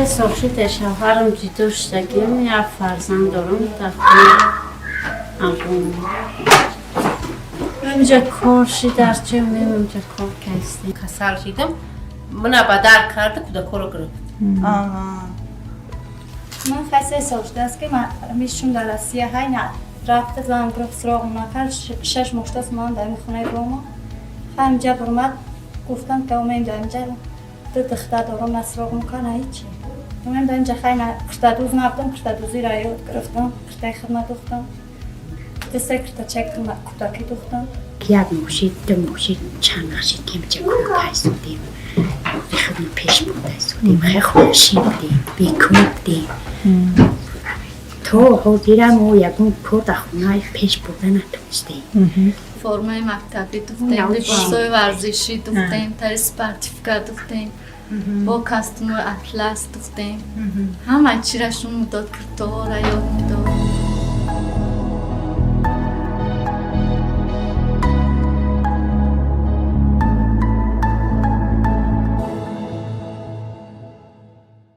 3 сол шуд, шавҳарам ҷудо шудагим, як фарзанд дорам дар хона. Инҷа кор шид, дар чӣ мем, инҷа кор кастем. Касал шидам, мана ба дар карда, кӯдакоро гирифт. Ман хай 3 сол шудааст, ки мишум дар Россия ҳай на рафта, зан гирифт, суроғ накард. 6 моҳ шудааст, ман дар хонаи бомо. Хай, инҷа бурмад, гуфтам, ки омем дар инҷа, ду духтар дорам, на суроғ мекард, на ҳичи. Омем дар инҷа, хай, на куртадӯз набудам, куртадӯзиро ёд гирифтам, куртаи хидмат духтам, ду се куртачаи кӯдакӣ духтам. Як моҳ шид, 2 моҳ шид, чанд вақт шид, ки инҷа кор кайсудем, худмо пеш бурда истодем. Хеле хонашин будем, бекор будем. То ҳозира мо ягон кор дар хона пеш бурда натонистем. Формаи мактабӣ духтем, либосҳои варзишӣ духтем, тари спортивка духтем, бо костюмои атлас духтем. Ҳама чира шумо дод, киртоҳоро ёд медод.